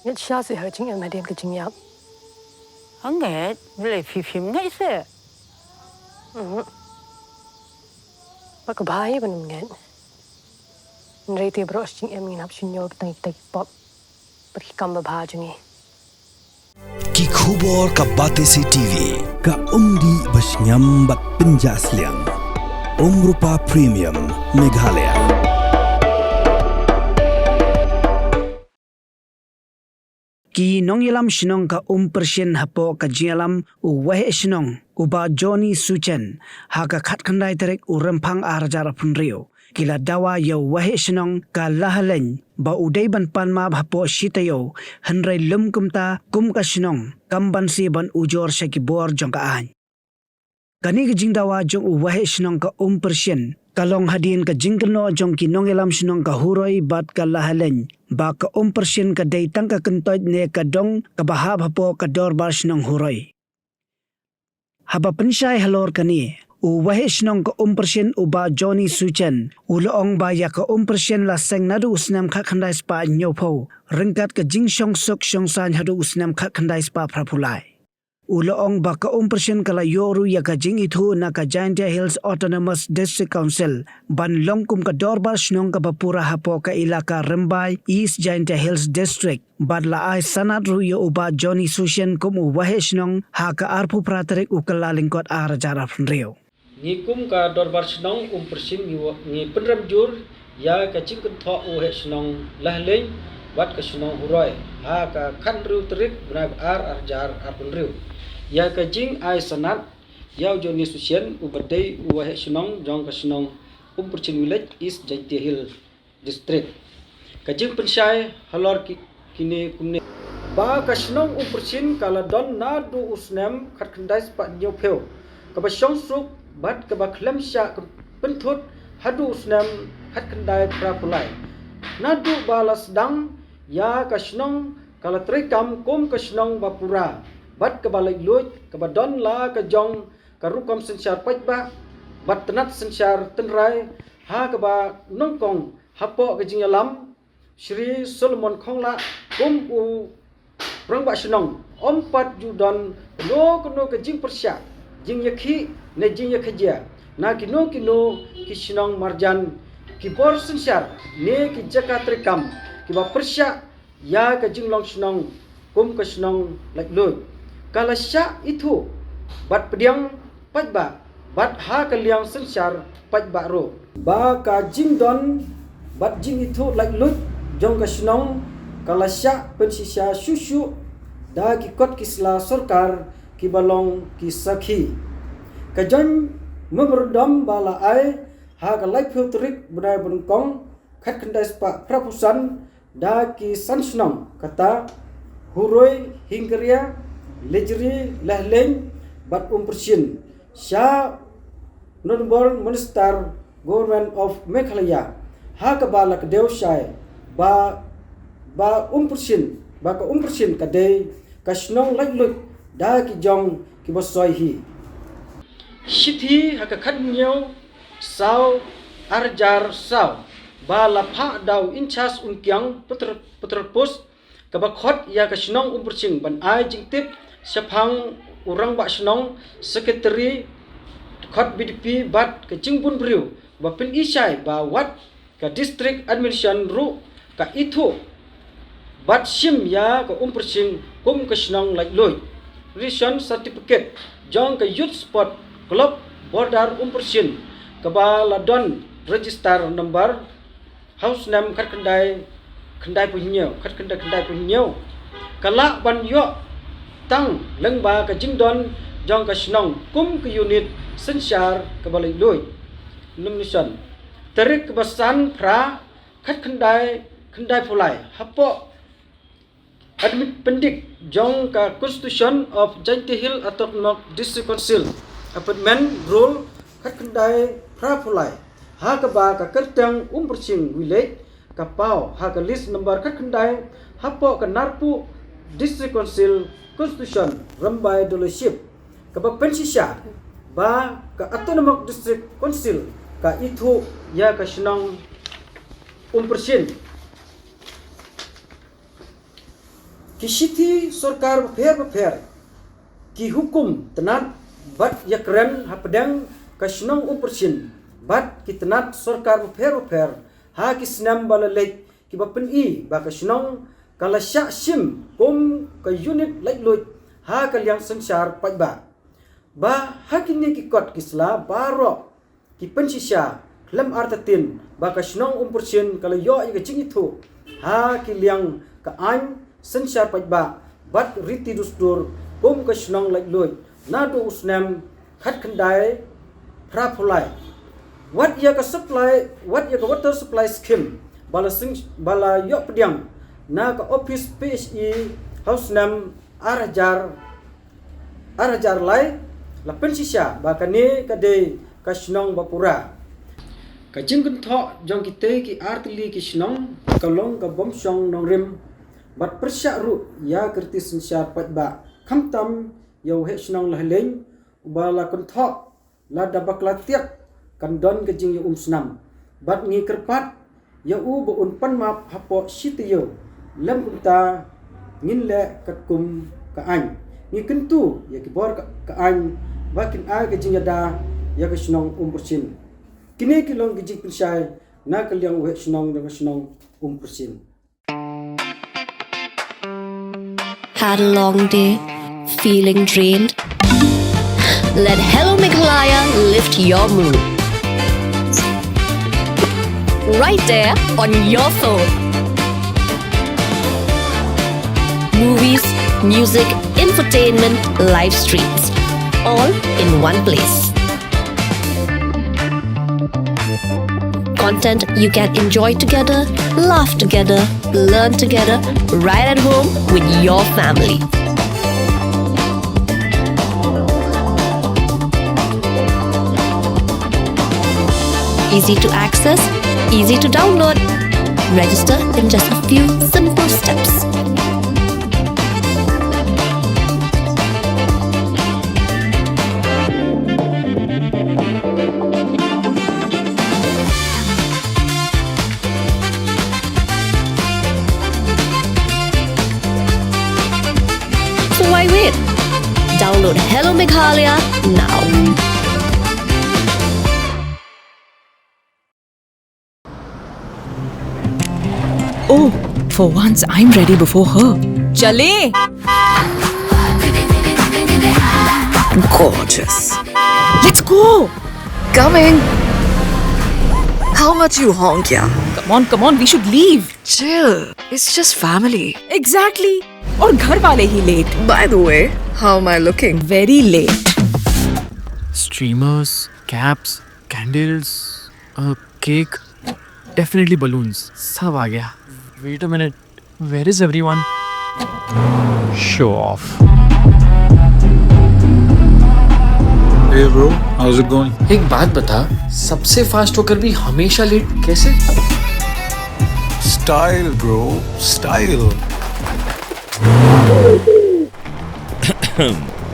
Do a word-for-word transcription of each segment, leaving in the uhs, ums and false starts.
Ngeit shisha seh ha ka jingim hadien ka jingïap. Hangne, balei phi phim ngeit seh? Mhm. Ba ka bha hi ban ym ngeit. Hynrei te baroh shi jingim ngin hap shim ïa ki tang ki pop bad ki kam babha jong ngi. Ki khubor ka Batesi TV, ka umdih ba shngiam bad pynjah sliang. Umrupa Premium, Meghalaya. Ki nongïalam shnong ka Umpyrshin hapoh ka jingïalam u Waheh Shnong u Bah Johnny Suchen, ha ka khatkhyndai tarik u Rymphang ar hajar arphew hynriew, ki la dawa ïa u Waheh Shnong ka Lahaleiñ ba u dei ban pan map hapoh shi taïew, hynrei lym kumta kum ka shnong kam banse ban ujor sha ki bor jong ka aiñ. Kane ka jingdawa jong u Waheh Shnong ka Umpyrshin ka long hadien ka jingkynnoh jong ki nongïalam shnong ka Huroi bad ka Lahaleiñ ba ka Umpyrshin ka dei tang ka kyntoit ne ka dong kaba hap hapoh ka Dorbar Shnong Huroi. Haba pynshai halor kane, u Waheh Shnong ka Umpyrshin u Bah Johnny Suchen u la ong ba ïa ka Umpyrshin la seng naduh u snem khatkhyndai spah hynñiewphew ryngkat ka jingshong suk shong saiñ haduh u snem khatkhyndai spah phraphew lai. U la ong ba ka Umpyrshin ka la ïoh ruh ïa ka jingithuh na ka Jaintia Hills Autonomous District Council ban long kum ka Dorbar Shnong kaba pura hapoh ka ilaka Rymbai, East Jaintia Hills District, bad la ai sanad ruh ïa u Bah Johnny Suchen kum u Waheh Shnong ha ka arphew phra tarik u Kyllalyngkot ar hajar arphew hynriew. Ngi kum ka Dorbar Shnong Umpyrshin ngi wa-, ngi pynrem jur ïa ka jingkynthoh u Waheh Shnong Lahaleiñ bad ka Shnong Huroi ha ka khathynriew tarik bnai ba ar, ar hajar arphew hynriew, ïa ka jingai sanad ïa u Johnny Suchen uba dei u Waheh Shnong jong ka shnong Umpyrshin Village, East Jaintia Hills District. Ka jingpynshai halor ki, kine kumne. Ba ka shnong Umpyrshin ka la don naduh u snem khatkhyndai spah hynñiewphew kaba shong suk bad kaba khlem shah pynthut haduh u snem khatkhyndai phraphew lai. Naduh ba la sdang ïa ka shnong ka la treikam kum ka shnong ba pura bad kaba laitluid, kaba don la ka jong ka rukom synshar paidbah bad tnat synshar tynrai ha kaba nyngkong hapoh ka jingïalam Shri Solomon Khonglah kum u Rangbah Shnong, ym pat ju don kano kano ka jingpyrshah, jingïakhih ne jingïakajia na kino kino ki shnong marjan, ki bor synshar ne ki jaka treikam kiba pyrshah ïa ka jinglong shnong kum ka shnong laitluid. Ka la shah ithuh bad pdiang paidbah bad ha ka liang synshar paidbah ruh. Ba ka jingdon bad jingithuh laitluid jong ka shnong ka la shah pynshisha shuh shuh da ki kot ki sla sorkar kiba long ki sakhi. Ka joint memorandum ba la ai ha ka laiphew tarik bnai ba nyngkong khatkhyndai spah phraphew san da ki san shnong kata Huroi, Hingkaria, Lejri, Lahaleiñ bad Umpyrshin sha Honourable Minister Government of Meghalaya, ha kaba la kdew shai ba, ba Umpyrshin, ba ka Umpyrshin ka dei ka shnong laitluid da ki jong kiba soi hi. Shithi ha ka khathynñiew saw ar hajar saw ba la phah da u Inchas Unkiang Peter, Peter Pus, kaba khot ïa ka shnong Umpyrshin ban ai jingtip shaphang u Rangbah Shnong, Secretary, khot B D P bad ka jingbun briew ba pyni shai ba wat ka District Administration ruh ka ithuh bad shim ïa ka Umpyrshin kum ka shnong laitluid. Ration certificate jong ka Youth Sport Club Border Umpyrshin kaba la don register number ha u snem khatkhyndai khyndai phew hynñiew, khatkhyndai khyndai phew hynñiew, ka lah ban ïoh tang lyngba ka jingdon jong ka shnong kum ka unit synshar kaba laitluid. Nomination tarik kaba san phra khatkhyndai khyndai phew lai hapoh Admit Pendik jong ka Constitution of Jaintia Hills Autonomous District Council, Appointment Rule khatkhyndai phraphew lai, ha kaba ka kyrteng Umpyrshin Village ka paw ha ka list number khatkhyndai hapoh ka Narpuh District Council Constitution, Rymbai Doloi Ship, kaba pynshisha ba ka Autonomous District Council ka ithuh ïa ka shnong Umpyrshin. Ki shithi sorkar bapher bapher, ki hukum tnat bad ïakren hapdeng ka shnong Umpyrshin bad ki tnat sorkar bapher bapher ha ki snem ba la leit, kiba pyni ba ka shnong ka la shah shim kum ka unit laitluid ha ka liang synshar paidbah. Ba ha kine ki kot ki sla baroh ki pynshisha khlem artatien ba ka shnong Umpyrshin ka la ïoh ïa ka jingithuh ha ki liang ka aiñ synshar paidbah bad riti dustur kum ka shnong laitluid naduh u snem khatkhyndai phra phew lai. Wat ïa ka supply, wat ïa ka water supply scheme ba la sing, ba la ïoh pdiang na ka office P H E ha u snem ar hajar, ar hajar lai, la pynshisha ba kane ka dei ka shnong ba pura. Ka jingkynthoh jong kitei ki artylli ki shnong ka long ka bym shong nongrim bad pyrshah ruh ïa ka riti synshar paidbah, khamtam ïa u heh shnong Lahaleiñ uba la kynthoh lada bakla tiak kan don ka jingïaumsnam. Bad ngi kyrpad ïa u ba un pan map hapoh shi taïew, lym kumta ngin leh katkum ka aiñ. Ngi kyntu ïa ki bor ka, ka aiñ ba kin ai ka jingïada ïa ka shnong Umpyrshin. Kine ki long ki jingpynshai na ka liang u heh shnong jong ka shnong Umpyrshin. Had a long day? Feeling drained? Let Hello Meghalaya lift your mood. Right there on your phone. Movies, music, entertainment, live streams, all in one place. Content you can enjoy together, laugh together, learn together, right at home with your family. Easy to access, easy to download. Register in just a few simple steps. So why wait? Download Hello Meghalaya now. Oh, for once I'm ready before her. चले। Gorgeous. Let's go. Coming. How much you honk, yeah? Come on, come on, we should leave. Chill. It's just family. Exactly. और घर वाले ही late. By the way, how am I looking? Very late. Streamers, caps, candles, a cake. Definitely balloons. सब आ गया. Wait a minute. Where is everyone? Show off. Hey bro, how's it going? एक बात बता, सबसे फास्ट होकर भी हमेशा लेट कैसे? Style bro, style.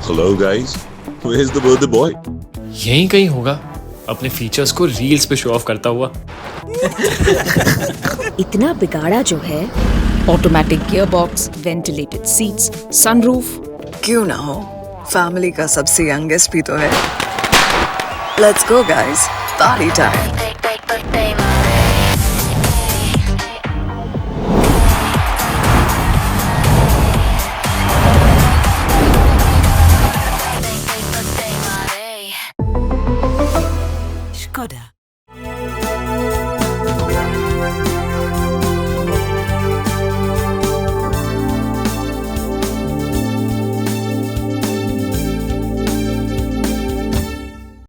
Hello guys, where's the birthday boy? यहीं कहीं होगा, अपने फीचर्स को रील्स पे शो ऑफ करता हुआ. इतना बिगाड़ा जो है. Automatic gearbox, ventilated seats, sunroof. क्यों ना हो, फैमिली का सबसे यंगेस्ट भी तो है. Let's go guys, party time.